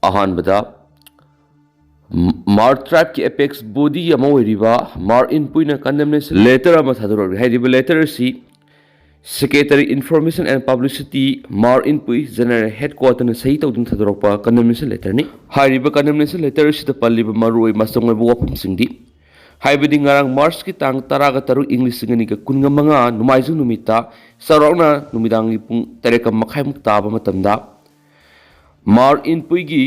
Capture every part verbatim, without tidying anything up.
ꯑꯍꯥꯟꯕꯗ, ꯃꯥꯔ ꯇ꯭ꯔꯥꯏꯕꯀꯤ apex body ꯑꯃ ꯑꯣꯏꯔꯤꯕ ꯃꯥꯔ ꯏꯟꯄꯨꯏꯅ ꯀꯟꯗꯦꯝꯅꯦꯁꯟ ꯂꯦꯇꯔ ꯑꯃ ꯊꯥꯗꯣꯔꯛꯂꯤ꯫ ꯍꯥꯏꯔꯤꯕ ꯂꯦꯇꯔ ꯑꯁꯤ secretary information and publicity Mar Inpui general ꯍꯦꯗꯀ꯭ꯋꯥꯇꯔꯅ ꯁꯍꯤ ꯇꯧꯗꯨꯅ ꯊꯥꯗꯣꯔꯛꯄ ꯀꯟꯗꯦꯝꯅꯦꯁꯟ ꯂꯦꯇꯔꯅꯤ꯫ ꯍꯥꯏꯔꯤꯕ ꯀꯟꯗꯦꯝꯅꯦꯁꯟ ꯂꯦꯇꯔ ꯑꯁꯤꯗ ꯄꯜꯂꯤꯕ ꯃꯔꯨꯑꯣꯏꯕ ꯃꯆꯪ ꯑꯣꯏꯕ ꯋꯥꯐꯝꯁꯤꯡꯗꯤ, ꯍꯥꯏꯕꯗꯤ ꯉꯔꯥꯡ ꯃꯥꯔꯆꯀꯤ ꯇꯥꯡ ꯇꯔꯥꯒ ꯇꯔꯨꯛ, ꯏꯪ ꯂꯤꯁꯤꯡ ꯑꯅꯤꯒ ꯀꯨꯟꯒ ꯃꯉꯥ, ꯅꯣꯡꯃꯥꯏꯖꯤꯡ ꯅꯨꯃꯤꯠꯇ ꯆꯥꯎꯔꯥꯛꯅ ꯅꯨꯃꯤꯗꯥꯡꯒꯤ ꯄꯨꯡ ꯇꯔꯦꯠꯀ ꯃꯈꯥꯏꯃꯨꯛ ꯇꯥꯕ ꯃꯇꯝꯗ ꯃꯥꯔ ꯏꯟꯄꯨꯏꯒꯤ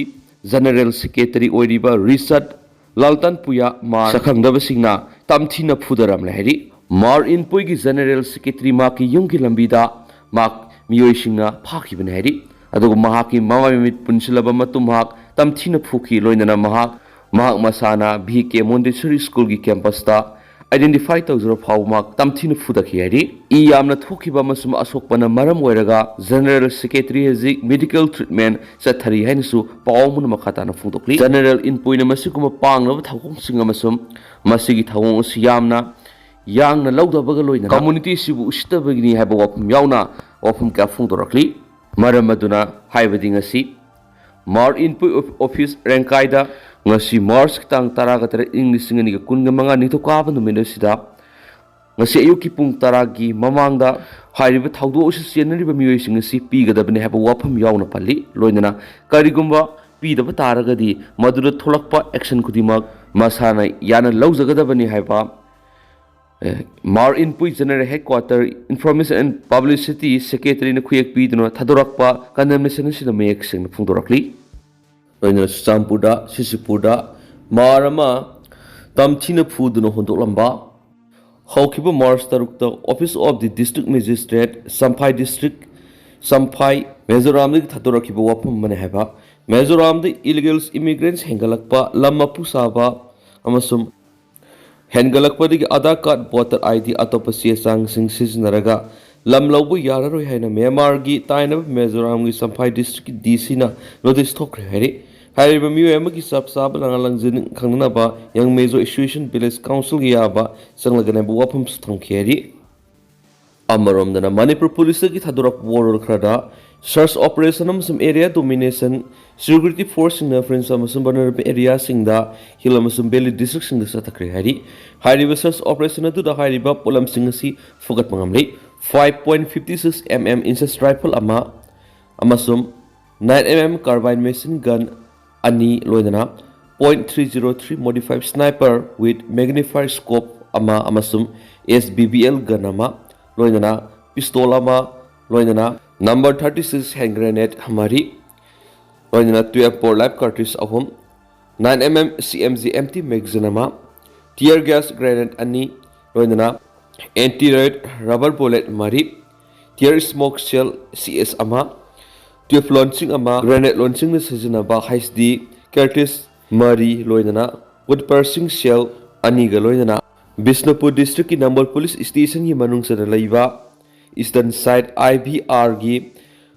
ꯖꯦꯅꯔꯦꯜ ꯁꯦꯀ꯭ꯔꯦꯇꯔꯤ ꯑꯣꯏꯔꯤꯕ ꯔꯤꯆꯥꯔꯗ ꯂꯥꯜꯇꯟꯄꯨꯌꯥ ꯃꯥꯔ ꯁꯛꯈꯪꯗꯕꯁꯤꯡꯅ ꯇꯝꯊꯤꯅ ꯐꯨꯗꯔꯝꯂꯦ ꯍꯥꯏꯔꯤ꯫ ꯃꯥꯔ ꯏꯟꯄꯨꯏꯒꯤ ꯖꯦꯅꯔꯦꯜ ꯁꯦꯀ꯭ꯔꯦꯇꯔꯤ ꯃꯍꯥꯛꯀꯤ ꯌꯨꯝꯒꯤ ꯂꯝꯕꯤꯗ ꯃꯍꯥꯛ ꯃꯤꯑꯣꯏꯁꯤꯡꯅ ꯐꯥꯈꯤꯕꯅꯤ ꯍꯥꯏꯔꯤ꯫ ꯑꯗꯨꯒ ꯃꯍꯥꯛꯀꯤ ꯃꯃꯥꯏ ꯃꯃꯤꯠ ꯄꯨꯟꯁꯤꯜꯂꯕ ꯃꯇꯨꯡ ꯃꯍꯥꯛ ꯇꯝꯊꯤꯅ ꯐꯨꯈꯤ꯫ ꯂꯣꯏꯅꯅ ꯃꯍꯥꯛ, ꯃꯍꯥꯛ ꯃꯁꯥꯅ ꯚꯤ ꯀꯦ ꯃꯣꯟꯇꯦꯁꯣꯔꯤ ꯁ꯭ꯀꯨꯜꯒꯤ ꯀꯦꯝꯄꯁꯇ ꯑꯥꯏꯗꯦꯟꯇꯤꯐꯥꯏ ꯇꯧꯖꯔꯕ ꯐꯥꯎꯕ ꯃꯍꯥꯛ ꯇꯝꯊꯤꯅ ꯐꯨꯊꯈꯤ ꯍꯥꯏꯔꯤ꯫ ꯏ ꯌꯥꯝꯅ ꯊꯣꯛꯈꯤꯕ ꯑꯃꯁꯨꯡ ꯑꯁꯣꯛꯄꯅ ꯃꯔꯝ ꯑꯣꯏꯔꯒ ꯖꯦꯅꯔꯦꯜ ꯁꯦꯀ꯭ꯔꯦꯇꯔꯤ ꯍꯧꯖꯤꯛ ꯃꯦꯗꯤꯀꯦꯜ ꯇ꯭ꯔꯤꯠꯃꯦꯟ ꯆꯠꯊꯔꯤ ꯍꯥꯏꯅꯁꯨ ꯄꯥꯎ ꯑꯃꯅ ꯃꯈꯥ ꯇꯥꯅ ꯐꯣꯡꯗꯣꯛꯂꯤ꯫ ꯖꯦꯅꯔꯦꯜ ꯏꯟꯄꯨꯏꯅ ꯃꯁꯤꯒꯨꯝꯕ ꯄꯥꯡꯂꯕ ꯊꯧꯑꯣꯡꯁꯤꯡ ꯑꯃꯁꯨꯡ ꯃꯁꯤꯒꯤ ꯊꯧꯑꯣꯡ ꯑꯁꯤ ꯌꯥꯝꯅ ꯌꯥꯡꯅ ꯂꯧꯗꯕꯒ ꯂꯣꯏꯅꯅ ꯀꯝꯃꯨꯅꯤꯇꯤ ꯑꯁꯤꯕꯨ ꯎꯁꯤꯠꯇꯕꯒꯤꯅꯤ ꯍꯥꯏꯕ ꯋꯥꯐꯝ ꯌꯥꯎꯅ ꯋꯥꯐꯝ ꯀꯌꯥ ꯐꯣꯡꯗꯣꯔꯛꯂꯤ꯫ ꯃꯔꯝ ꯑꯗꯨꯅ ꯍꯥꯏꯕꯗꯤ ꯉꯁꯤ ꯃꯥꯔ ꯏꯟꯄꯨꯏ ꯑꯣꯐ-, ꯑꯣꯐꯤꯁ ꯔꯦꯡꯀꯥꯏꯗ ꯉꯁꯤ ꯃꯥꯔꯆ ꯇꯥꯡ ꯇꯔꯥꯒ ꯇꯔꯦꯠ, ꯏꯪ ꯂꯤꯁꯤꯡ ꯑꯅꯤꯒ ꯀꯨꯟꯒ ꯃꯉꯥ ꯅꯤꯡꯊꯧꯀꯥꯕ ꯅꯨꯃꯤꯠ ꯑꯁꯤꯗ ꯉꯁꯤ ꯑꯌꯨꯛꯀꯤ ꯄꯨꯡ ꯇꯔꯥꯒꯤ ꯃꯃꯥꯡꯗ ꯍꯥꯏꯔꯤꯕ ꯊꯧꯗꯣꯛ ꯑꯁꯤ ꯆꯦꯟꯅꯔꯤꯕ ꯃꯤꯑꯣꯏꯁꯤꯡ ꯑꯁꯤ ꯄꯤꯒꯗꯕꯅꯤ ꯍꯥꯏꯕ ꯋꯥꯐꯝ ꯌꯥꯎꯅ ꯄꯜꯂꯤ꯫ ꯂꯣꯏꯅꯅ ꯀꯔꯤꯒꯨꯝꯕ ꯄꯤꯗꯕ ꯇꯥꯔꯒꯗꯤ ꯃꯗꯨꯗ ꯊꯣꯛꯂꯛꯄ ꯑꯦꯛꯁꯟ ꯈꯨꯗꯤꯡꯃꯛ ꯃꯁꯥꯅ ꯌꯥꯅ ꯂꯧꯖꯒꯗꯕꯅꯤ ꯍꯥꯏꯕ, ꯑꯦ, Mar Inpui general headquarter information and publicity ꯁꯦꯀ꯭ꯔꯦꯇꯔꯤꯅ ꯈꯨꯌꯦꯛ ꯄꯤꯗꯨꯅ ꯊꯥꯗꯣꯔꯛꯄ ꯀꯟꯗꯦꯝꯅꯦꯁꯟ ꯑꯁꯤꯗ ꯃꯌꯦꯛ ꯁꯦꯡꯅ ꯐꯣꯡꯗꯣꯔꯛꯂꯤ꯫ ꯂꯣꯏꯅꯅ ꯆꯨꯔꯆꯥꯟꯄꯨꯔꯗ, ꯁꯤꯁꯤꯄꯨꯔꯗ ꯃꯥꯔ ꯑꯃ ꯇꯝꯊꯤꯅ ꯐꯨꯗꯨꯅ ꯍꯨꯟꯗꯣꯛꯂꯝꯕ꯫ ꯍꯧꯈꯤꯕ ꯃꯥꯔꯆ ꯇꯔꯨꯛꯇ Office of the District Magistrate, Champhai district, Champhai, ꯃꯤꯖꯣꯔꯥꯝꯗꯒꯤ ꯊꯥꯗꯣꯔꯛꯈꯤꯕ ꯋꯥꯐꯝ ꯑꯃꯅꯤ ꯍꯥꯏꯕ꯫ ꯃꯤꯖꯣꯔꯥꯝꯗ ꯏꯂꯤꯒꯦꯜ ꯏꯃꯤꯒ꯭ꯔꯦꯟꯁ ꯍꯦꯟꯒꯠꯂꯛꯄ, ꯂꯝ ꯃꯄꯨ ꯁꯥꯕ ꯑꯃꯁꯨꯡ ꯍꯦꯟꯒꯠꯂꯛꯄꯗꯒꯤ Aadhaar card, voter I D, ꯑꯇꯣꯞꯄ ꯆꯦ ꯆꯥꯡꯁꯤꯡ ꯁꯤꯖꯤꯟꯅꯔꯒ ꯂꯝ ꯂꯧꯕ ꯌꯥꯔꯔꯣꯏ ꯍꯥꯏꯅ ꯃ꯭ꯌꯥꯟꯃꯥꯔꯒꯤ ꯇꯥꯏꯅꯕ ꯃꯤꯖꯣꯔꯥꯝꯒꯤ ꯆꯝꯐꯥꯏ ꯗꯤꯁꯇ꯭ꯔꯤꯛꯀꯤ ꯗꯤ ꯁꯤꯅ ꯅꯣꯇꯤꯁ ꯊꯣꯛꯈ꯭ꯔꯦ ꯍꯥꯏꯔꯤ꯫ ꯍꯥꯏꯔꯤꯕ ꯃꯤꯑꯣꯏ ꯑꯃꯒꯤ ꯆꯞ ꯆꯥꯕ ꯂꯥꯡ ꯂꯥꯡꯖꯤꯟ ꯈꯪꯅꯅꯕ ꯌꯪ ꯃꯤꯖꯣ ꯑꯦꯁꯣꯁꯤꯌꯦꯁꯟ ꯚꯤꯂꯦꯖ ꯀꯥꯎꯟꯁꯤꯜꯒꯤ ꯑꯌꯥꯕ ꯆꯪꯂꯒꯅꯤ ꯍꯥꯏꯕ ꯋꯥꯐꯝꯁꯨ ꯊꯝꯈꯤ ꯍꯥꯏꯔꯤ꯫ ꯑꯃꯔꯣꯝꯗꯅ ꯃꯅꯤꯄꯨꯔ ꯄꯨꯂꯤꯁꯇꯒꯤ ꯊꯥꯗꯣꯔꯛꯄ ꯋꯥꯔꯣꯜ ꯈꯔꯗ ꯁꯔꯆ ꯑꯣꯄꯔꯦꯁꯟ ꯑꯃꯁꯨꯡ ꯑꯦꯔꯤꯌꯥ ꯗꯣꯃꯤꯅꯦꯁꯟ Security forceꯁꯤꯡꯅ French ꯑꯃꯁꯨꯡ vulnerable areaꯁꯤꯡꯗ, hill ꯑꯃꯁꯨꯡ valley districtꯁꯤꯡꯗ ꯆꯠꯊꯈ꯭ꯔꯦ ꯍꯥꯏꯔꯤ꯫ ꯍꯥꯏꯔꯤꯕ search operation ꯑꯗꯨꯗ ꯍꯥꯏꯔꯤꯕ ꯄꯣꯠꯂꯝꯁꯤꯡ ꯑꯁꯤ ꯐꯒꯠꯄ ꯉꯝꯂꯦ: five point fifty six mm inches rifle ꯑꯃ ꯑꯃꯁꯨꯡ nine mm carbine machine gun ꯑꯅꯤ, ꯂꯣꯏꯅꯅ point three zero three modified sniper with magnified scope ꯑꯃ ꯑꯃꯁꯨꯡ S B B L gun ꯑꯃ, ꯂꯣꯏꯅꯅ pistol ꯑꯃ, ꯂꯣꯏꯅꯅ number thirty six hand grenade ꯃꯔꯤ, ꯂꯣꯏꯅꯅ twelve bore live cartridge ꯑꯍꯨꯝ, nine mm C M G empty magazine ꯑꯃ, tear gas grenade ꯑꯅꯤ, ꯂꯣꯏꯅꯅ anti riot rubber bullet ꯃꯔꯤ, tear smoke shell C S ꯑꯃ, tube launching ꯑꯃ, grenade launchingꯗ ꯁꯤꯖꯤꯟꯅꯕ H D cartridge ꯃꯔꯤ, ꯂꯣꯏꯅꯅ wood piercing shell ꯑꯅꯤꯒ ꯂꯣꯏꯅꯅ ꯕꯤꯁꯅꯨꯄꯨꯔ districtꯀꯤ ꯅꯝꯕꯣꯜ police stationꯒꯤ ꯃꯅꯨꯡ ꯆꯟꯅ ꯂꯩꯕ Eastern Side I B Rꯒꯤ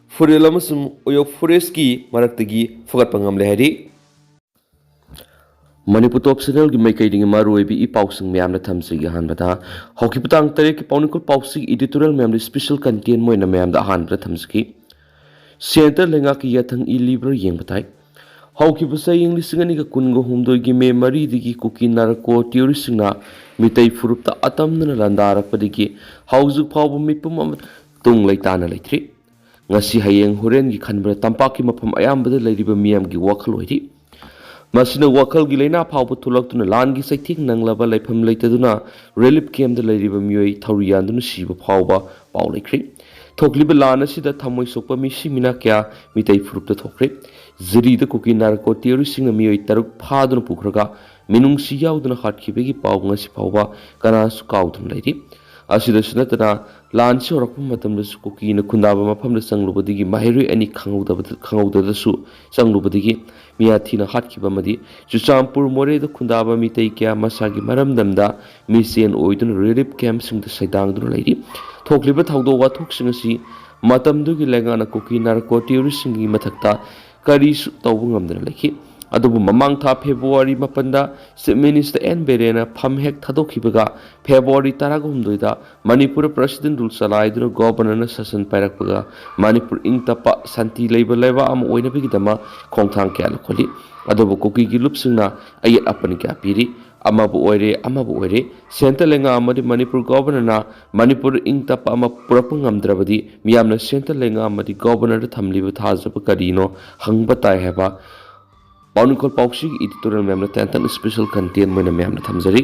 ꯐꯨꯔꯦꯜ ꯑꯃꯁꯨꯡ ꯑꯣꯌꯣꯛ forestꯀꯤ ꯃꯔꯛꯇꯒꯤ ꯐꯒꯠꯄ ꯉꯝꯂꯦ ꯍꯥꯏꯔꯤ꯫ ꯃꯅꯤꯄꯨꯔ ꯇꯣꯞ ꯆꯦꯅꯦꯜꯒꯤ ꯃꯥꯏꯀꯩꯗꯒꯤ ꯃꯔꯨꯑꯣꯏꯕ ꯏ ꯄꯥꯎꯁꯤꯡ ꯃꯌꯥꯝꯅ ꯊꯝꯖꯒꯦ꯫ ꯑꯍꯥꯟꯕꯗ ꯍꯧꯈꯤꯕ ꯇꯥꯡ ꯇꯔꯦꯠꯀꯤ ꯄꯥꯎꯅꯤꯡꯀꯣꯜ ꯄꯥꯎꯆꯦꯒꯤ editorial ꯃꯌꯥꯝꯗ special content ꯑꯣꯏꯅ ꯃꯌꯥꯝꯗ ꯑꯍꯥꯟꯕꯗ ꯊꯝꯖꯒꯦ꯫ Centre ꯂꯩꯉꯥꯛꯀꯤ ꯌꯥꯊꯪ ꯏꯜꯂꯤꯕ꯭ꯔꯥ ꯌꯦꯡꯕ ꯇꯥꯏ꯫ ꯍꯧꯈꯤꯕ ꯆꯍꯤ ꯂꯤꯁꯤꯡ ꯑꯅꯤꯒ ꯀꯨꯟꯒ ꯍꯨꯝꯗꯣꯏꯒꯤ ꯃꯦ ꯃꯔꯤꯗꯒꯤ ꯀꯨꯀꯤ ꯅꯥꯔꯀꯣ terroristꯁꯤꯡꯅ ꯃꯤꯇꯩ ꯐꯨꯔꯨꯞꯇ ꯑꯇꯝꯅꯅ ꯂꯥꯟꯗꯥꯔꯛꯄꯗꯒꯤ ꯍꯧꯖꯤꯛ ꯐꯥꯎꯕ ꯃꯤꯄꯨꯝ ꯑꯃ ꯇꯨꯡ ꯂꯩꯇꯥꯅ ꯂꯩꯇ꯭ꯔꯤ꯫ ꯉꯁꯤ ꯍꯌꯦꯡ ꯍꯣꯔꯦꯟꯒꯤ ꯈꯟꯕꯗ ꯇꯝꯄꯥꯛꯀꯤ ꯃꯐꯝ ꯑꯌꯥꯝꯕꯗ ꯂꯩꯔꯤꯕ ꯃꯤꯌꯥꯝꯒꯤ ꯋꯥꯈꯜ ꯑꯣꯏꯔꯤ꯫ ꯃꯁꯤꯅ ꯋꯥꯈꯜꯒꯤ ꯂꯥꯏꯅꯥ ꯐꯥꯎꯕ ꯊꯣꯛꯂꯛꯇꯨꯅ ꯂꯥꯟꯒꯤ ꯆꯩꯊꯦꯡ ꯅꯪꯂꯕ ꯂꯩꯐꯝ ꯂꯩꯇꯗꯨꯅ relief campꯇ ꯂꯩꯔꯤꯕ ꯃꯤꯑꯣꯏ ꯊꯧꯔꯤ ꯌꯥꯟꯗꯨꯅ ꯁꯤꯕ ꯐꯥꯎꯕ ꯄꯥꯎ ꯂꯩꯈ꯭ꯔꯦ꯫ ꯊꯣꯛꯂꯤꯕ ꯂꯥꯟ ꯑꯁꯤꯗ ꯊꯃꯣꯏ ꯁꯣꯛꯄ ꯃꯤꯁꯤ ꯃꯤꯅꯥ ꯀꯌꯥ ꯃꯤꯇꯩ ꯐꯨꯔꯨꯞꯇ ꯊꯣꯛꯈ꯭ꯔꯦ꯫ ꯖꯤꯔꯤꯗ ꯀꯨꯀꯤ ꯅꯥꯔꯀꯣ terroristꯁꯤꯡꯅ ꯃꯤꯑꯣꯏ ꯇꯔꯨꯛ ꯐꯥꯗꯨꯅ ꯄꯨꯈ꯭ꯔꯒ ꯃꯤꯅꯨꯡꯁꯤ ꯌꯥꯎꯗꯅ ꯍꯥꯠꯈꯤꯕꯒꯤ ꯄꯥꯎ ꯉꯁꯤ ꯐꯥꯎꯕ ꯀꯅꯥꯁꯨ ꯀꯥꯎꯗꯨꯅ ꯂꯩꯔꯤ꯫ ꯑꯁꯤꯗꯁꯨ ꯅꯠꯇꯅ ꯂꯥꯟꯁꯤ ꯍꯧꯔꯛꯄ ꯃꯇꯝꯗꯁꯨ ꯀꯨꯀꯤꯅ ꯈꯨꯟꯗꯥꯕ ꯃꯐꯝꯗ ꯆꯪꯂꯨꯕꯗꯒꯤ ꯃꯍꯩꯔꯣꯏ ꯑꯅꯤ ꯈꯪꯍꯧꯗꯕꯗ, ꯈꯪꯍꯧꯗꯕꯗꯁꯨ ꯆꯪꯂꯨꯕꯗꯒꯤ ꯃꯤꯌꯥꯊꯤꯅ ꯍꯥꯠꯈꯤꯕ ꯑꯃꯗꯤ ꯆꯨꯔꯆꯥꯟꯄꯨꯔ ꯃꯣꯔꯦꯗ ꯈꯨꯟꯗꯥꯕ ꯃꯤꯇꯩ ꯀꯌꯥ ꯃꯁꯥꯒꯤ ꯃꯔꯝꯗꯝꯗ ꯃꯤꯆꯦꯟ ꯑꯣꯏꯗꯨꯅ relief campꯁꯤꯡꯗ ꯁꯩꯗꯥꯡꯗꯨꯅ ꯂꯩꯔꯤ꯫ ꯊꯣꯛꯂꯤꯕ ꯊꯧꯗꯣꯛ ꯋꯥꯊꯣꯛꯁꯤꯡ ꯑꯁꯤ ꯃꯇꯝꯗꯨꯒꯤ ꯂꯩꯉꯥꯛꯅ ꯀꯨꯀꯤ ꯅꯥꯔꯀꯣ terroristꯁꯤꯡꯒꯤ ꯃꯊꯛꯇ ꯀꯔꯤꯁꯨ ꯇꯧꯕ ꯉꯝꯗꯅ ꯂꯩꯈꯤ꯫ ꯑꯗꯨꯕꯨ ꯃꯃꯥꯡ ꯊꯥ ꯐꯦꯕ꯭ꯔꯨꯋꯥꯔꯤ ꯃꯥꯄꯟꯗ Chief Minister ꯑꯦꯟ ꯕꯤꯔꯦꯟꯅ ꯐꯝ ꯍꯦꯛ ꯊꯥꯗꯣꯛꯈꯤꯕꯒ ꯐꯦꯕ꯭ꯔꯨꯋꯥꯔꯤ ꯇꯔꯥꯍꯨꯝꯗꯣꯏꯗ ꯃꯅꯤꯄꯨꯔꯗ President Rule ꯆꯂꯥꯏꯗꯨꯅ Governorꯅ ꯁꯥꯁꯟ ꯄꯥꯏꯔꯛꯄꯒ ꯃꯅꯤꯄꯨꯔ ꯏꯪ ꯇꯞꯄ ꯁꯥꯟꯇꯤ ꯂꯩꯕ ꯂꯩꯕꯥꯛ ꯑꯃ ꯑꯣꯏꯅꯕꯒꯤꯗꯃꯛ ꯈꯣꯡꯊꯥꯡ ꯀꯌꯥ ꯂꯧꯈꯠꯂꯤ꯫ ꯑꯗꯨꯕꯨ ꯀꯨꯀꯤꯒꯤ ꯂꯨꯞꯁꯤꯡꯅ ꯑꯌꯦꯠ ꯑꯄꯟ ꯀꯌꯥ ꯄꯤꯔꯤ꯫ ꯑꯃꯕꯨ ꯑꯣꯏꯔꯦ, ꯑꯃꯕꯨ ꯑꯣꯏꯔꯦ, centre ꯂꯩꯉꯥꯛ ꯑꯃꯗꯤ ꯃꯅꯤꯄꯨꯔ Governorꯅ ꯃꯅꯤꯄꯨꯔ ꯏꯪ ꯇꯞꯄ ꯑꯃ ꯄꯨꯔꯛꯄ ꯉꯝꯗ꯭ꯔꯕꯗꯤ ꯃꯤꯌꯥꯝꯅ centre ꯂꯩꯉꯥꯛ ꯑꯃꯗꯤ Governorꯗ ꯊꯝꯂꯤꯕ ꯊꯥꯖꯕ ꯀꯔꯤꯅꯣ ꯍꯪꯕ ꯇꯥꯏ ꯍꯥꯏꯕ ꯄꯥꯎꯅꯤꯡꯈꯣꯜ ꯄꯥꯎꯆꯦꯒꯤ editorial ꯃꯌꯥꯝꯅ ꯇꯦꯟꯇꯛꯅ special content ꯑꯣꯏꯅ ꯃꯌꯥꯝꯅ ꯊꯝꯖꯔꯤ꯫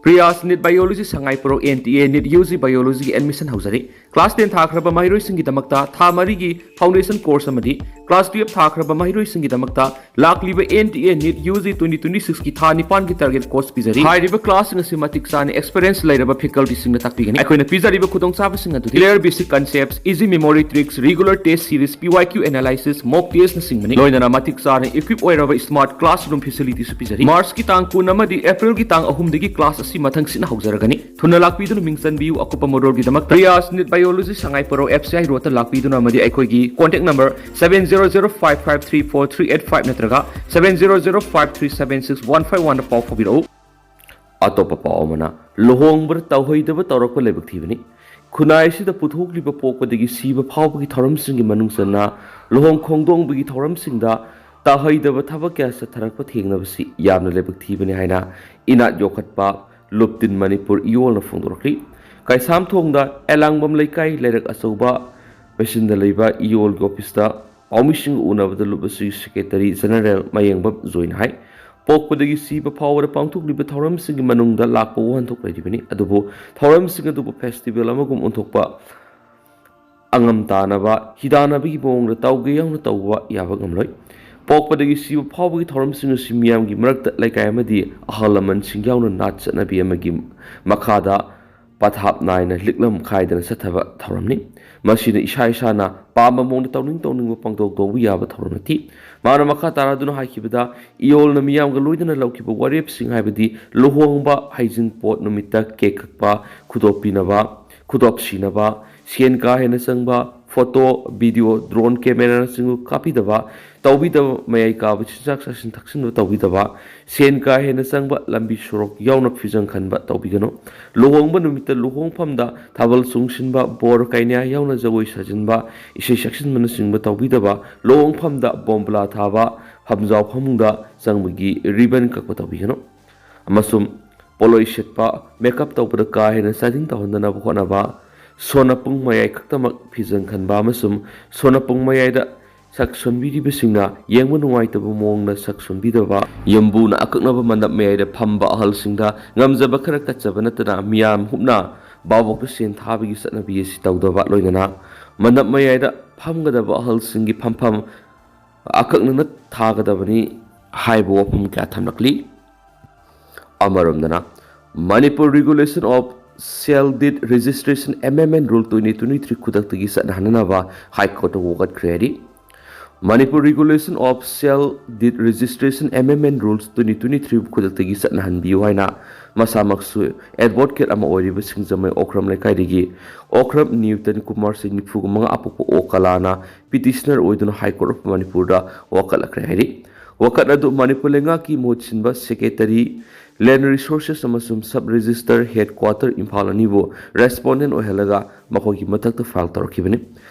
ꯄ꯭ꯔꯤꯌꯥꯁ NEET Biology Sangai ꯄꯣꯔꯣ N T A NEET U G Biologyꯒꯤ admission ꯍꯧꯖꯔꯤ꯫ Class ten ꯊꯥꯈ꯭ꯔꯕ ꯃꯍꯩꯔꯣꯏꯁꯤꯡꯒꯤꯗꯃꯛꯇ ꯊꯥ ꯃꯔꯤꯒꯤ foundation course ꯑꯃꯗꯤ class twelve ꯊꯥꯈ꯭ꯔꯕ ꯃꯍꯩꯔꯣꯏꯁꯤꯡꯒꯤꯗꯃꯛꯇ ꯂꯥꯛꯂꯤꯕ N T A NEET U G twenty twenty sixꯀꯤ ꯊꯥ ꯅꯤꯄꯥꯟꯒꯤ target course ꯄꯤꯖꯔꯤ꯫ ꯍꯥꯏꯔꯤꯕ classꯁꯤꯡ ꯑꯁꯤ ꯃꯇꯤꯛ ꯆꯥꯅ experience ꯂꯩꯔꯕ facultyꯁꯤꯡꯅ ꯇꯥꯛꯄꯤꯒꯅꯤ꯫ ꯑꯩꯈꯣꯏꯅ ꯄꯤꯖꯔꯤꯕ ꯈꯨꯗꯣꯡꯆꯥꯕꯁꯤꯡ ꯑꯗꯨꯗꯤ clear basic concepts, easy memory tricks, regular test series, P Y Q analysis, mock testꯅꯆꯤꯡꯕꯅꯤ꯫ ꯂꯣꯏꯅꯅ ꯃꯇꯤꯛ ꯆꯥꯅ equip ꯑꯣꯏꯔꯕ smart classroom facilityꯁꯨ ꯄꯤꯖꯔꯤ꯫ Marchꯀꯤ ꯇꯥꯡ ꯀꯨꯟ ꯑꯃꯗꯤ Aprilꯒꯤ ꯇꯥꯡ ꯑꯍꯨꯝꯗꯒꯤ class ꯑꯁꯤ ꯃꯊꯪ ꯁꯤꯠꯅ ꯍꯧꯖꯔꯒꯅꯤ꯫ ꯊꯨꯅ ꯂꯥꯛꯄꯤꯗꯨꯅ ꯃꯤꯡ ꯆꯟꯕꯤꯌꯨ꯫ ꯑꯀꯨꯞꯄ ꯃꯔꯣꯜꯒꯤꯗꯃꯛꯇ Priyas NEET Biology Sangai ꯄꯣꯔꯣ F C I roadꯇ ꯂꯥꯛꯄꯤꯗꯨꯅ ꯑꯃꯗꯤ ꯑꯩꯈꯣꯏꯒꯤ contact number seven zero zero five five three four three eight five ꯅꯠꯇ꯭ꯔꯒ seven zero zero five three seven six one five oneꯗ ꯄꯥꯎ ꯐꯥꯎꯕꯤꯔꯛꯎ꯫ ꯑꯇꯣꯞꯄ ꯄꯥꯎ ꯑꯃꯅ, ꯂꯨꯍꯣꯡꯕꯗ ꯇꯧꯍꯩꯗꯕ ꯇꯧꯔꯛꯄ ꯂꯥꯏꯕꯛ ꯊꯤꯕꯅꯤ꯫ ꯈꯨꯟꯅꯥꯏ ꯑꯁꯤꯗ ꯄꯨꯊꯣꯛꯂꯤꯕ ꯄꯣꯛꯄꯗꯒꯤ ꯁꯤꯕ ꯐꯥꯎꯕꯒꯤ ꯊꯧꯔꯝꯁꯤꯡꯒꯤ ꯃꯅꯨꯡ ꯆꯟꯅ ꯂꯨꯍꯣꯡ ꯈꯣꯡꯗꯣꯡꯕꯒꯤ ꯊꯧꯔꯝꯁꯤꯡꯗ ꯇꯧꯍꯩꯗꯕ ꯊꯕꯛ ꯀꯌꯥ ꯆꯠꯊꯔꯛꯄ ꯊꯦꯡꯅꯕꯁꯤ ꯌꯥꯝꯅ ꯂꯥꯏꯕꯛ ꯊꯤꯕꯅꯤ ꯍꯥꯏꯅ ꯏꯅꯥꯠ ꯌꯣꯛꯈꯠꯄ ꯂꯨꯞꯇꯤꯟ ꯃꯅꯤꯄꯨꯔ ꯏꯌꯣꯜꯅ ꯐꯣꯡꯗꯣꯔꯛꯂꯤ꯫ ꯀꯩꯁꯥꯝꯊꯣꯡꯗ ꯑꯦꯂꯥꯡꯕꯝ ꯂꯩꯀꯥꯏ ꯂꯩꯔꯛ ꯑꯆꯧꯕ ꯃꯦꯁꯤꯟꯗ ꯂꯩꯕ ꯏꯌꯣꯜꯒꯤ officeꯇ ꯄꯥꯎꯃꯤꯁꯤꯡꯒ ꯎꯅꯕꯗ ꯂꯨꯞ ꯑꯁꯤꯒꯤ Secretary General ꯃꯌꯦꯡꯕꯝ ꯖꯣꯏꯅ ꯍꯥꯏ, ꯄꯣꯛꯄꯗꯒꯤ ꯁꯤꯕ ꯐꯥꯎꯕꯗ ꯄꯥꯡꯊꯣꯛꯂꯤꯕ ꯊꯧꯔꯝꯁꯤꯡꯒꯤ ꯃꯅꯨꯡꯗ ꯂꯥꯛꯄ ꯋꯥꯍꯟꯊꯣꯛ ꯂꯩꯔꯤꯕꯅꯤ꯫ ꯑꯗꯨꯕꯨ ꯊꯧꯔꯝꯁꯤꯡ ꯑꯗꯨꯕꯨ festival ꯑꯃꯒꯨꯝ ꯑꯣꯟꯊꯣꯛꯄ, ꯑꯉꯝ ꯇꯥꯅꯕ ꯍꯤꯗꯥꯟꯅꯕꯒꯤ ꯃꯑꯣꯡꯗ ꯇꯧꯒꯦ ꯌꯥꯎꯅ ꯇꯧꯕ ꯌꯥꯕ ꯉꯝꯂꯣꯏ꯫ ꯄꯣꯛꯄꯗꯒꯤ ꯁꯤꯕ ꯐꯥꯎꯕꯒꯤ ꯊꯧꯔꯝꯁꯤꯡ ꯑꯁꯤ ꯃꯤꯌꯥꯝꯒꯤ ꯃꯔꯛꯇ ꯂꯩꯀꯥꯏ ꯑꯃꯗꯤ ꯑꯍꯜ ꯂꯃꯟꯁꯤꯡ ꯌꯥꯎꯅ ꯅꯥꯠ ꯆꯠꯅꯕꯤ ꯑꯃꯒꯤ ꯃꯈꯥꯗ ꯄꯊꯥꯞ ꯅꯥꯏꯅ ꯂꯤꯛꯂꯝ ꯈꯥꯏꯗꯅ ꯆꯠꯊꯕ ꯊꯧꯔꯝꯅꯤ꯫ ꯃꯁꯤꯅ ꯏꯁꯥ ꯏꯁꯥꯅ ꯄꯥꯝꯕ ꯃꯑꯣꯡꯗ ꯇꯧꯅꯤꯡ ꯇꯧꯅꯤꯡꯕ ꯄꯥꯡꯊꯣꯛ ꯇꯧꯕ ꯌꯥꯕ ꯊꯧꯔꯝ ꯅꯠꯇꯦ꯫ ꯃꯥꯅ ꯃꯈꯥ ꯇꯥꯔꯗꯨꯅ ꯍꯥꯏꯈꯤꯕꯗ, ꯏꯌꯣꯜꯅ ꯃꯤꯌꯥꯝꯒ ꯂꯣꯏꯅꯅ ꯂꯧꯈꯤꯕ ꯋꯥꯔꯦꯞꯁꯤꯡ ꯍꯥꯏꯕꯗꯤ ꯂꯨꯍꯣꯡꯕ, ꯍꯩꯖꯤꯡꯄꯣꯠ ꯅꯨꯃꯤꯠꯇ cake ꯀꯛꯄ, ꯈꯨꯗꯣꯞ ꯄꯤꯅꯕ, ꯈꯨꯗꯣꯞ ꯁꯤꯅꯕ, ꯁꯦꯟ ꯀꯥ ꯍꯦꯟꯅ ꯆꯪꯕ, ꯐꯣꯇꯣ, ꯚꯤꯗꯤꯑꯣ, ꯗ꯭ꯔꯣꯟ ꯀꯦꯃꯦꯔꯥꯅꯆꯤꯡꯕ ꯀꯥꯞꯄꯤꯗꯕ, ꯇꯧꯕꯤꯗꯕ, ꯃꯌꯥꯏ ꯀꯥꯕ ꯆꯤꯟꯖꯥꯛ ꯆꯥꯁꯤꯟ ꯊꯛꯆꯤꯟꯕ ꯇꯧꯕꯤꯗꯕ, ꯁꯦꯟ ꯀꯥ ꯍꯦꯟꯅ ꯆꯪꯕ ꯂꯝꯕꯤ ꯁꯣꯔꯣꯛ ꯌꯥꯎꯅ ꯐꯤꯖꯪ ꯈꯟꯕ ꯇꯧꯕꯤꯒꯅꯨ꯫ ꯂꯨꯍꯣꯡꯕ ꯅꯨꯃꯤꯠꯇ ꯂꯨꯍꯣꯡꯐꯝꯗ ꯊꯥꯕꯜ ꯆꯣꯡꯁꯤꯟꯕ, ꯕꯣꯔ ꯀꯩꯅꯥ ꯌꯥꯎꯅ ꯖꯒꯣꯏ ꯁꯥꯖꯤꯟꯕ, ꯏꯁꯩ ꯁꯛꯆꯤꯟꯕꯅꯆꯤꯡꯕ ꯇꯧꯕꯤꯗꯕ, ꯂꯨꯍꯣꯡꯐꯝꯗ ꯕꯣꯝꯕꯂꯥ ꯊꯥꯕ, ꯐꯝꯖꯥꯎ ꯐꯃꯨꯡꯗ ꯆꯪꯕꯒꯤ ꯔꯤꯕꯟ ꯀꯛꯄ ꯇꯧꯕꯤꯒꯅꯨ꯫ ꯑꯃꯁꯨꯡ ꯄꯣꯠꯂꯣꯏ ꯁꯦꯠꯄ, ꯃꯦꯀꯞ ꯇꯧꯕꯗ ꯀꯥ ꯍꯦꯟꯅ ꯆꯥꯗꯤꯡ ꯇꯧꯍꯟꯗꯅꯕ ꯍꯣꯠꯅꯕ, ꯁꯣꯟꯅ ꯄꯨꯡ ꯃꯌꯥꯏ ꯈꯛꯇꯃꯛ ꯐꯤꯖꯪ ꯈꯟꯕ ꯑꯃꯁꯨꯡ ꯁꯣꯟꯅ ꯄꯨꯡ ꯃꯌꯥꯏꯗ ꯁꯛ ꯁꯣꯟꯕꯤꯔꯤꯕꯁꯤꯡꯅ ꯌꯦꯡꯕ ꯅꯨꯡꯉꯥꯏꯇꯕ ꯃꯑꯣꯡꯗ ꯁꯛ ꯁꯣꯟꯕꯤꯗꯕ, ꯌꯨꯝꯕꯨꯅ ꯑꯀꯛꯅꯕ ꯃꯟꯗꯞ ꯃꯌꯥꯏꯗ ꯐꯝꯕ ꯑꯍꯜꯁꯤꯡꯗ ꯉꯝꯖꯕ ꯈꯔ ꯀꯠꯆꯕ ꯅꯠꯇꯅ ꯃꯤꯌꯥꯝ ꯍꯨꯞꯅ ꯚꯥꯕꯣꯛꯇ ꯁꯦꯟ ꯊꯥꯕꯒꯤ ꯆꯠꯅꯕꯤ ꯑꯁꯤ ꯇꯧꯗꯕ, ꯂꯣꯏꯅꯅ ꯃꯟꯗꯞ ꯃꯌꯥꯏꯗ ꯐꯝꯒꯗꯕ ꯑꯍꯜꯁꯤꯡꯒꯤ ꯐꯝꯐꯝ ꯑꯀꯛꯅꯅ ꯊꯥꯒꯗꯕꯅꯤ ꯍꯥꯏꯕ ꯋꯥꯐꯝ ꯀꯌꯥ ꯊꯝꯂꯛꯂꯤ꯫ ꯑꯃꯔꯣꯝꯗꯅ, Manipur Regulation of Sale Deed Registration Amendment Rule twenty twenty-three ꯈꯨꯗꯛꯇꯒꯤ ꯆꯠꯅꯍꯟꯅꯅꯕ ꯍꯥꯏ ꯀꯣꯔꯠꯇ ꯋꯥꯀꯠꯈ꯭ꯔꯦ ꯍꯥꯏꯔꯤ꯫ Manipur Regulation of Sale Deed Registration Amendment Rules twenty twenty-three ꯈꯨꯗꯛꯇꯒꯤ ꯆꯠꯅꯍꯟꯕꯤꯌꯨ ꯍꯥꯏꯅ ꯃꯁꯥꯃꯛꯁꯨ ꯑꯦꯗꯚꯣꯀꯦꯠ ꯑꯃ ꯑꯣꯏꯔꯤꯕ ꯁꯤꯡꯖꯃꯩ ꯑꯣꯀ꯭ꯔꯝ ꯂꯩꯀꯥꯏꯗꯒꯤ ꯑꯣꯀ꯭ꯔꯝ ꯅ꯭ꯌꯨꯇꯟ ꯀꯨꯃꯥꯔ, ꯆꯍꯤ ꯅꯤꯐꯨ ꯃꯉꯥ, ꯑꯄꯣꯛꯄ ꯑꯣ ꯀꯂꯥꯅ ꯄꯤꯇꯤꯁꯅꯔ ꯑꯣꯏꯗꯨꯅ ꯍꯥꯏ ꯀꯣꯔꯠ ꯑꯣꯐ ꯃꯅꯤꯄꯨꯔꯗ ꯋꯥꯀꯠꯂꯛꯈ꯭ꯔꯦ ꯍꯥꯏꯔꯤ꯫ ꯋꯥꯀꯠ ꯑꯗꯨ ꯃꯅꯤꯄꯨꯔ ꯂꯩꯉꯥꯛꯀꯤ ꯃꯍꯨꯠ ꯁꯤꯟꯕ ꯁꯦꯀ꯭ꯔꯦꯇꯔꯤ, ꯂꯦꯟ ꯔꯤꯁꯣꯔꯁꯦꯁ ꯑꯃꯁꯨꯡ sub registrar head quarter Imphal ꯑꯅꯤꯕꯨ ꯔꯦꯁꯄꯣꯟꯗꯦꯟ ꯑꯣꯏꯍꯜꯂꯒ ꯃꯈꯣꯏꯒꯤ ꯃꯊꯛꯇ ꯐꯥꯏꯜ ꯇꯧꯔꯛꯈꯤꯕꯅꯤ꯫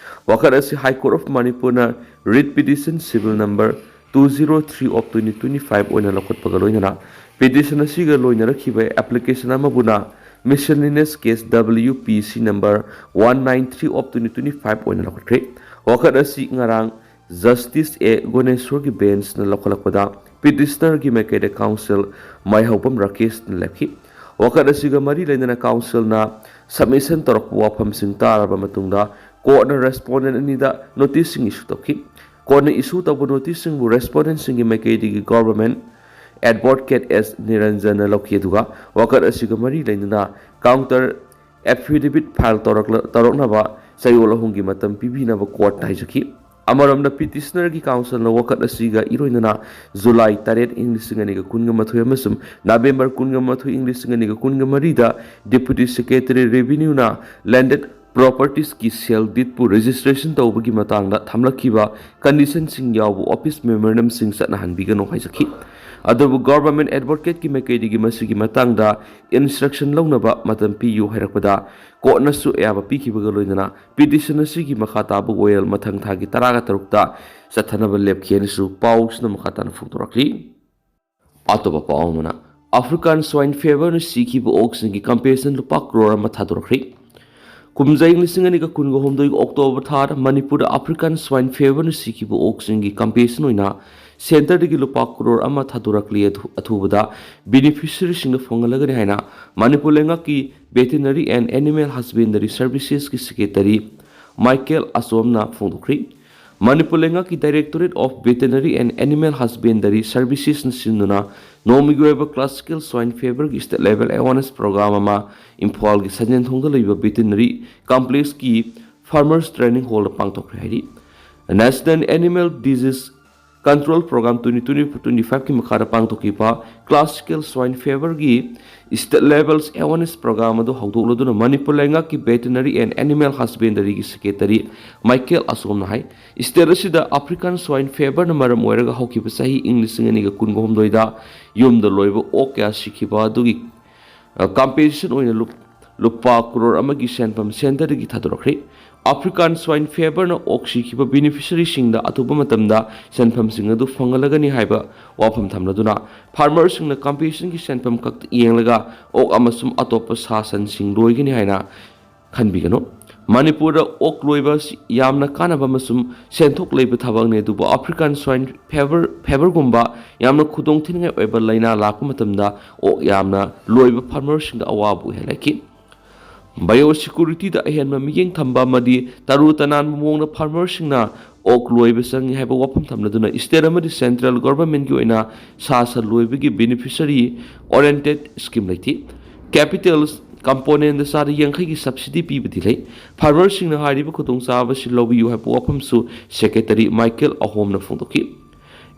ꯋꯥꯀꯠ ꯑꯁꯤ ꯍꯥꯏ ꯀꯣꯔꯠ ꯑꯣꯐ ꯃꯅꯤꯄꯨꯔꯅ writ petition serial number two zero three of twenty twenty-five ꯑꯣꯏꯅ ꯂꯧꯈꯠꯄꯒ ꯂꯣꯏꯅꯅ ꯄꯤꯇꯤꯁꯟ ꯑꯁꯤꯒ ꯂꯣꯏꯅꯔꯛꯈꯤꯕ ꯑꯦꯄ꯭ꯂꯤꯀꯦꯁꯟ ꯑꯃꯕꯨꯅ ꯃꯤꯁꯦꯂꯤꯅꯤꯌꯁ ꯀꯦꯁ ꯗꯕ꯭ꯂꯤꯌꯨ ꯄꯤ ꯁꯤ number one nine three of twenty twenty-five ꯑꯣꯏꯅ ꯂꯧꯈꯠꯈ꯭ꯔꯦ꯫ ꯋꯥꯀꯠ ꯑꯁꯤ ꯉꯔꯥꯡ ꯖꯁꯇꯤꯁ ꯑꯦ ꯒꯣꯅꯦꯁꯣꯔꯒꯤ ꯕꯦꯟꯁꯅ ꯂꯧꯈꯠꯂꯛꯄꯗ ꯄꯤꯇꯤꯁꯅꯔꯒꯤ ꯃꯥꯏꯀꯩꯗ ꯀꯥꯎꯟꯁꯤꯜ ꯃꯥꯏꯍꯧꯕꯝ ꯔꯥꯀꯦꯁꯅ ꯂꯦꯞꯈꯤ꯫ ꯋꯥꯀꯠ ꯑꯁꯤꯒ ꯃꯔꯤ ꯂꯩꯅꯅ ꯀꯥꯎꯟꯁꯤꯜꯅ ꯁꯕꯃꯤꯁꯟ ꯇꯧꯔꯛꯄ ꯋꯥꯐꯝꯁꯤꯡ ꯇꯥꯔꯕ ꯃꯇꯨꯡꯗ ꯀꯣꯔꯠꯅ ꯔꯦꯁꯄꯣꯟꯗꯦꯟ ꯑꯅꯤꯗ ꯅꯣꯇꯤꯁꯁꯤꯡ ꯏꯁꯨ ꯇꯧꯈꯤ꯫ ꯀꯣꯔꯠꯅ ꯏꯁꯨ ꯇꯧꯕ ꯅꯣꯇꯤꯁꯁꯤꯡꯕꯨ ꯔꯦꯁꯄꯣꯟꯗꯦꯟꯁꯤꯡꯒꯤ ꯃꯥꯏꯀꯩꯗꯒꯤ ꯒꯣꯚꯔꯟꯃꯦꯟꯠ ꯑꯦꯗꯚꯣꯀꯦꯠ ꯑꯦꯁ ꯅꯤꯔꯟꯖꯟꯅ ꯂꯧꯈꯤ, ꯑꯗꯨꯒ ꯋꯥꯀꯠ ꯑꯁꯤꯒ ꯃꯔꯤ ꯂꯩꯅꯅ ꯀꯥꯎꯟꯇꯔ ꯑꯦꯐꯤꯗꯦꯚꯤꯠ ꯐꯥꯏꯜ ꯇꯧꯔꯛꯂ-, ꯇꯧꯔꯛꯅꯕ ꯆꯌꯣꯜ ꯑꯍꯨꯝꯒꯤ ꯃꯇꯝ ꯄꯤꯕꯤꯅꯕ ꯀꯣꯔꯠꯇ ꯍꯥꯏꯖꯈꯤ꯫ ꯑꯃꯔꯣꯝꯗ, ꯄꯤꯇꯤꯁꯅꯔꯒꯤ ꯀꯥꯎꯟꯁꯤꯜꯅ ꯋꯥꯀꯠ ꯑꯁꯤꯒ ꯏꯔꯣꯏꯅꯅ ꯖꯨꯂꯥꯏ ꯇꯔꯦꯠ, ꯏꯪ ꯂꯤꯁꯤꯡ ꯑꯅꯤꯒ ꯀꯨꯟꯒ ꯃꯥꯊꯣꯏ ꯑꯃꯁꯨꯡ ꯅꯕꯦꯝꯕꯔ ꯀꯨꯟꯒ ꯃꯥꯊꯣꯏ, ꯏꯪ ꯂꯤꯁꯤꯡ ꯑꯅꯤꯒ ꯀꯨꯟꯒ ꯃꯔꯤꯗ ꯗꯦꯄꯨꯇꯤ ꯁꯦꯀ꯭ꯔꯦꯇꯔꯤ ꯔꯦꯚꯤꯅ꯭ꯌꯨꯅ ꯂꯦꯟꯗꯦꯗ properties ꯀꯤ sale deed ꯄꯨ registration ꯇꯧꯕꯒꯤ ꯃꯇꯥꯡꯗ ꯊꯝꯂꯛꯈꯤꯕ condition ꯁꯤꯡ ꯌꯥꯎꯕ office memorandum ꯁꯤꯡ ꯆꯠꯅꯍꯟꯕꯤꯒꯅꯨ ꯍꯥꯏꯖꯈꯤ꯫ ꯑꯗꯨꯕꯨ government advocate ꯀꯤ ꯃꯥꯏꯀꯩꯗꯒꯤ ꯃꯁꯤꯒꯤ ꯃꯇꯥꯡꯗ instruction ꯂꯧꯅꯕ ꯃꯇꯝ ꯄꯤꯌꯨ ꯍꯥꯏꯔꯛꯄꯗ, court ꯅꯁꯨ ꯑꯌꯥꯕ ꯄꯤꯈꯤꯕꯒ ꯂꯣꯏꯅꯅ petition ꯑꯁꯤꯒꯤ ꯃꯈꯥ ꯇꯥꯕ ꯋꯥꯌꯦꯜ ꯃꯊꯪ ꯊꯥꯒꯤ ꯇꯔꯥꯒ ꯇꯔꯨꯛꯇ ꯆꯠꯊꯅꯕ ꯂꯦꯞꯈꯤ ꯍꯥꯏꯅꯁꯨ ꯄꯥꯎꯁꯤꯅ ꯃꯈꯥ ꯇꯥꯅ ꯐꯣꯡꯗꯣꯔꯛꯂꯤ꯫ ꯑꯇꯣꯞꯄ ꯄꯥꯎ ꯑꯃꯅ, African Swine Fever ꯅ ꯁꯤꯈꯤꯕ ꯑꯣꯛꯁꯤꯡꯒꯤ compensation ꯂꯨꯄꯥ ꯀ꯭ꯔꯣꯔ ꯑꯃ ꯊꯥꯗꯣꯔꯛꯈ꯭ꯔꯦ꯫ ꯀꯨꯝꯖꯥ ꯏꯪ ꯂꯤꯁꯤꯡ ꯑꯅꯤꯒ ꯀꯨꯟꯒ ꯍꯨꯝꯗꯣꯏꯒꯤ October ꯊꯥꯗ ꯃꯅꯤꯄꯨꯔꯗ African Swine Fever ꯅ ꯁꯤꯈꯤꯕ ꯑꯣꯛꯁꯤꯡꯒꯤ compensation ꯑꯣꯏꯅ centre ꯗꯒꯤ ꯂꯨꯄꯥ ꯀ꯭ꯔꯣꯔ ꯑꯃ ꯊꯥꯗꯣꯔꯛꯂꯤ꯫ ꯑꯊꯨ-, ꯑꯊꯨꯕꯗ beneficiary ꯁꯤꯡꯗ ꯐꯪꯍꯜꯂꯒꯅꯤ ꯍꯥꯏꯅ ꯃꯅꯤꯄꯨꯔ ꯂꯩꯉꯥꯛꯀꯤ Veterinary and Animal Husbandry Services ꯀꯤ secretary ꯃꯥꯏꯀꯦꯜ ꯑꯆꯣꯝꯅ ꯐꯣꯡꯗꯣꯛꯈ꯭ꯔꯤ꯫ ꯃꯅꯤꯄꯨꯔ ꯂꯩꯉꯥꯛꯀꯤ Directorate of Veterinary and Animal Husbandry Services ꯅ ꯁꯤꯟꯗꯨꯅ ꯅꯣꯡꯃꯒꯤ ꯑꯣꯏꯕ classical swine fever ꯒꯤ state level awareness program ꯑꯃ ꯏꯝꯐꯥꯜꯒꯤ ꯁꯟꯖꯦꯟꯊꯣꯡꯗ ꯂꯩꯕ Veterinary Complex ꯀꯤ Farmers Training Hall ꯗ ꯄꯥꯡꯊꯣꯛꯈ꯭ꯔꯦ ꯍꯥꯏꯔꯤ꯫ National Animal Disease Control Program twenty twenty-four twenty-five ꯀꯤ ꯃꯈꯥꯗ ꯄꯥꯡꯊꯣꯛꯈꯤꯕ classical swine fever ꯒꯤ state level awareness program ꯑꯗꯨ ꯍꯧꯗꯣꯛꯂꯗꯨꯅ ꯃꯅꯤꯄꯨꯔ ꯂꯩꯉꯥꯛꯀꯤ Veterinary and Animal Husbandry ꯒꯤ secretary ꯃꯥꯏꯀꯦꯜ ꯑꯆꯣꯝꯅ ꯍꯥꯏ, state ꯑꯁꯤꯗ African Swine Fever ꯅ ꯃꯔꯝ ꯑꯣꯏꯔꯒ ꯍꯧꯈꯤꯕ ꯆꯍꯤ ꯏꯪ ꯂꯤꯁꯤꯡ ꯑꯅꯤꯒ ꯀꯨꯟꯒ ꯍꯨꯝꯗꯣꯏꯗ ꯌꯨꯝꯗ ꯂꯣꯏꯕ ꯑꯣꯛ ꯀꯌꯥ ꯁꯤꯈꯤꯕ ꯑꯗꯨꯒꯤ, ꯑ, compensation ꯑꯣꯏꯅ ꯂꯨꯞ-, ꯂꯨꯄꯥ ꯀ꯭ꯔꯣꯔ ꯑꯃꯒꯤ ꯁꯦꯟꯐꯝ centre ꯗꯒꯤ ꯊꯥꯗꯣꯔꯛꯈ꯭ꯔꯦ꯫ African Swine Fever ꯅ ꯑꯣꯛ ꯁꯤꯈꯤꯕ beneficiary ꯁꯤꯡꯗ ꯑꯊꯨꯕ ꯃꯇꯝꯗ ꯁꯦꯟꯐꯝꯁꯤꯡ ꯑꯗꯨ ꯐꯪꯍꯜꯂꯒꯅꯤ ꯍꯥꯏꯕ ꯋꯥꯐꯝ ꯊꯝꯂꯗꯨꯅ, farmer ꯁꯤꯡꯅ compensation ꯒꯤ ꯁꯦꯟꯐꯝ ꯈꯛꯇ ꯌꯦꯡꯂꯒ ꯑꯣꯛ ꯑꯃꯁꯨꯡ ꯑꯇꯣꯞꯄ ꯁꯥ ꯁꯟꯁꯤꯡ ꯂꯣꯏꯒꯅꯤ ꯍꯥꯏꯅ ꯈꯟꯕꯤꯒꯅꯨ꯫ ꯃꯅꯤꯄꯨꯔꯗ ꯑꯣꯛ ꯂꯣꯏꯕ ꯑꯁꯤ ꯌꯥꯝꯅ ꯀꯥꯟꯅꯕ ꯑꯃꯁꯨꯡ ꯁꯦꯟꯊꯣꯛ ꯂꯩꯕ ꯊꯕꯛꯅꯤ, ꯑꯗꯨꯕꯨ African Swine Fever, Fever ꯒꯨꯝꯕ ꯌꯥꯝꯅ ꯈꯨꯗꯣꯡ ꯊꯤꯅꯤꯡꯉꯥꯏ ꯑꯣꯏꯕ ꯂꯥꯏꯅꯥ ꯂꯥꯛꯄ ꯃꯇꯝꯗ ꯑꯣꯛ ꯌꯥꯝꯅ ꯂꯣꯏꯕ farmer ꯁꯤꯡꯗ ꯑꯋꯥꯕ ꯑꯣꯏꯍꯜꯂꯛꯈꯤ꯫ Biosecurity ꯗ ꯑꯍꯦꯟꯕ ꯃꯤꯠꯌꯦꯡ ꯊꯝꯕ ꯑꯃꯗꯤ ꯇꯔꯨ ꯇꯅꯥꯟꯕ ꯃꯑꯣꯡꯗ farmer ꯁꯤꯡꯅ ꯑꯣꯛ ꯂꯣꯏꯕ ꯆꯪꯏ ꯍꯥꯏꯕ ꯋꯥꯐꯝ ꯊꯝꯂꯗꯨꯅ, state ꯑꯃꯗꯤ central government ꯀꯤ ꯑꯣꯏꯅ ꯁꯥ ꯁꯟ ꯂꯣꯏꯕꯒꯤ beneficiary oriented scheme ꯂꯩꯇꯦ꯫ Capital component ꯗ ꯆꯥꯗ ꯌꯥꯡꯈꯩꯒꯤ subsidy ꯄꯤꯕꯗꯤ ꯂꯩ꯫ Farmer ꯁꯤꯡꯅ ꯍꯥꯏꯔꯤꯕ ꯈꯨꯗꯣꯡꯆꯥꯕ ꯑꯁꯤ ꯂꯧꯕꯤꯌꯨ ꯍꯥꯏꯕ ꯋꯥꯐꯝꯁꯨ secretary ꯃꯥꯏꯀꯦꯜ ꯑꯍꯣꯝꯅ ꯐꯣꯡꯗꯣꯛꯈꯤ꯫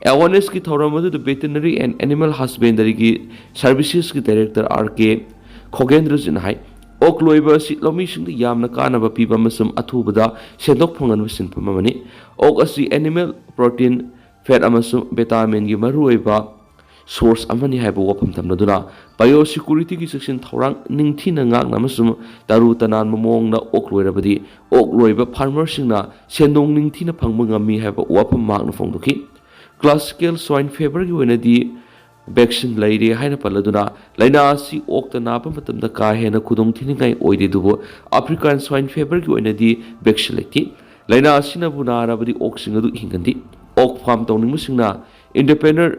Awareness ꯀꯤ ꯊꯧꯔꯝ ꯑꯗꯨꯗ Veterinary and Animal Husbandry ꯒꯤ Services ꯀꯤ Director R K ꯈꯣꯒꯦꯟꯗ꯭ꯔꯖꯤꯠꯅ ꯍꯥꯏ, ꯑꯣꯛ ꯂꯣꯏꯕ ꯑꯁꯤ ꯂꯧꯃꯤꯁꯤꯡꯗ ꯌꯥꯝꯅ ꯀꯥꯟꯅꯕ ꯄꯤꯕ ꯑꯃꯁꯨꯡ ꯑꯊꯨꯕꯗ ꯁꯦꯟꯗꯣꯛ ꯐꯪꯍꯟꯕ ꯁꯤꯟꯐꯝ ꯑꯃꯅꯤ꯫ ꯑꯣꯛ ꯑꯁꯤ animal protein, fat ꯑꯃꯁꯨꯡ vitamin ꯒꯤ ꯃꯔꯨꯑꯣꯏꯕ source ꯑꯃꯅꯤ ꯍꯥꯏꯕ ꯋꯥꯐꯝ ꯊꯝꯂꯗꯨꯅ, biosecurity ꯒꯤ ꯆꯦꯛꯁꯤꯟ ꯊꯧꯔꯥꯡ ꯅꯤꯡꯊꯤꯅ ꯉꯥꯛꯅ ꯑꯃꯁꯨꯡ ꯇꯔꯨ ꯇꯅꯥꯟꯕ ꯃꯑꯣꯡꯗ ꯑꯣꯛ ꯂꯣꯏꯔꯕꯗꯤ, ꯑꯣꯛ ꯂꯣꯏꯕ farmer ꯁꯤꯡꯅ ꯁꯦꯟꯗꯣꯡ ꯅꯤꯡꯊꯤꯅ ꯐꯪꯕ ꯉꯝꯃꯤ ꯍꯥꯏꯕ ꯋꯥꯐꯝ ꯃꯍꯥꯛꯅ ꯐꯣꯡꯗꯣꯛꯈꯤ꯫ Classical swine fever ꯒꯤ ꯑꯣꯏꯅꯗꯤ vaccine ꯂꯩꯔꯦ ꯍꯥꯏꯅ ꯄꯜꯂꯗꯨꯅ, ꯂꯥꯏꯅꯥ ꯑꯁꯤ ꯑꯣꯛꯇ ꯅꯥꯕ ꯃꯇꯝꯗ ꯀꯥ ꯍꯦꯟꯅ ꯈꯨꯗꯣꯡꯊꯤꯅꯤꯡꯉꯥꯏ ꯑꯣꯏꯗꯦ, ꯑꯗꯨꯕꯨ African swine fever ꯒꯤ ꯑꯣꯏꯅꯗꯤ vaccine ꯂꯩꯇꯦ꯫ ꯂꯥꯏꯅꯥ ꯑꯁꯤꯅꯕꯨ ꯅꯥꯔꯕꯗꯤ ꯑꯣꯛꯁꯤꯡ ꯑꯗꯨ ꯍꯤꯡꯒꯟꯗꯦ꯫ ꯑꯣꯛ farm ꯇꯧꯅꯤꯡꯕꯁꯤꯡꯅ entrepreneur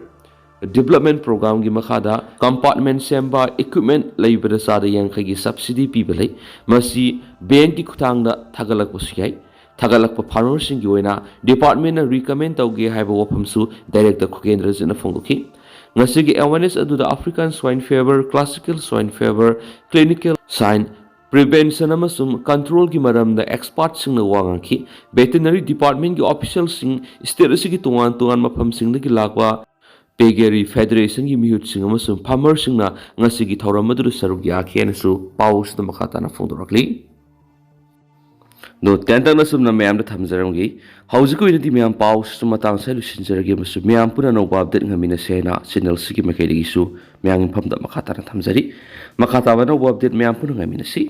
development program ꯒꯤ ꯃꯈꯥꯗ compartment ꯁꯦꯝꯕ, equipment ꯂꯩꯕꯗ ꯆꯥꯗ ꯌꯥꯡꯈꯩꯒꯤ subsidy ꯄꯤꯕ ꯂꯩ꯫ ꯃꯁꯤ bank ꯀꯤ ꯈꯨꯠꯊꯥꯡꯗ ꯊꯥꯒꯠꯂꯛꯄꯁꯨ ꯌꯥꯏ꯫ ꯊꯥꯒꯠꯂꯛꯄ farmer ꯁꯤꯡꯒꯤ ꯑꯣꯏꯅ department ꯅ recommend ꯇꯧꯒꯦ ꯍꯥꯏꯕ ꯋꯥꯐꯝꯁꯨ Director ꯈꯨꯒꯦꯟꯗ꯭ꯔꯖꯤꯠꯅ ꯐꯣꯡꯗꯣꯛꯈꯤ꯫ ꯉꯁꯤꯒꯤ awareness ꯑꯗꯨꯗ African swine fever, classical swine fever, clinical sign, prevention ꯑꯃꯁꯨꯡ control ꯒꯤ ꯃꯔꯝꯗ expert ꯁꯤꯡꯅ ꯋꯥ ꯉꯥꯡꯈꯤ꯫ Veterinary department ꯀꯤ official ꯁꯤꯡ, state ꯑꯁꯤꯒꯤ ꯇꯣꯉꯥꯟ ꯇꯣꯉꯥꯟꯕ ꯃꯐꯝꯁꯤꯡꯗꯒꯤ ꯂꯥꯛꯄ piggery federation ꯒꯤ ꯃꯤꯍꯨꯠꯁꯤꯡ ꯑꯃꯁꯨꯡ farmer ꯁꯤꯡꯅ ꯉꯁꯤꯒꯤ ꯊꯧꯔꯝ ꯑꯗꯨꯗ ꯁꯔꯨꯛ ꯌꯥꯈꯤ ꯍꯥꯏꯅꯁꯨ ꯄꯥꯎ ꯑꯁꯤꯗ ꯃꯈꯥ ꯇꯥꯅ ꯐꯣꯡꯗꯣꯔꯛꯂꯤ꯫ ꯑꯗꯣ ꯇꯦꯟꯇꯛꯅ ꯁꯨꯝꯅ ꯃꯌꯥꯝꯗ ꯊꯝꯖꯔꯝꯒꯦ꯫ ꯍꯧꯖꯤꯛꯀꯤ ꯑꯣꯏꯅꯗꯤ ꯃꯌꯥꯝ ꯄꯥꯎꯁꯤꯁꯨ ꯃꯇꯥꯡ ꯑꯁꯤꯗ ꯂꯣꯏꯁꯤꯟꯖꯔꯒꯦ ꯑꯃꯁꯨꯡ ꯃꯌꯥꯝ ꯄꯨꯟꯅ ꯑꯅꯧꯕ update ꯉꯥꯏꯃꯤꯟꯅꯁꯦ ꯍꯥꯏꯅ channel ꯁꯤꯒꯤ ꯃꯥꯏꯀꯩꯗꯒꯤꯁꯨ ꯃꯌꯥꯝꯒꯤ ꯃꯐꯝꯗ ꯃꯈꯥ ꯇꯥꯅ ꯊꯝꯖꯔꯤ꯫ ꯃꯈꯥ ꯇꯥꯕ ꯑꯅꯧꯕ update ꯃꯌꯥꯝ ꯄꯨꯟꯅ ꯉꯥꯏꯃꯤꯟꯅꯁꯤ꯫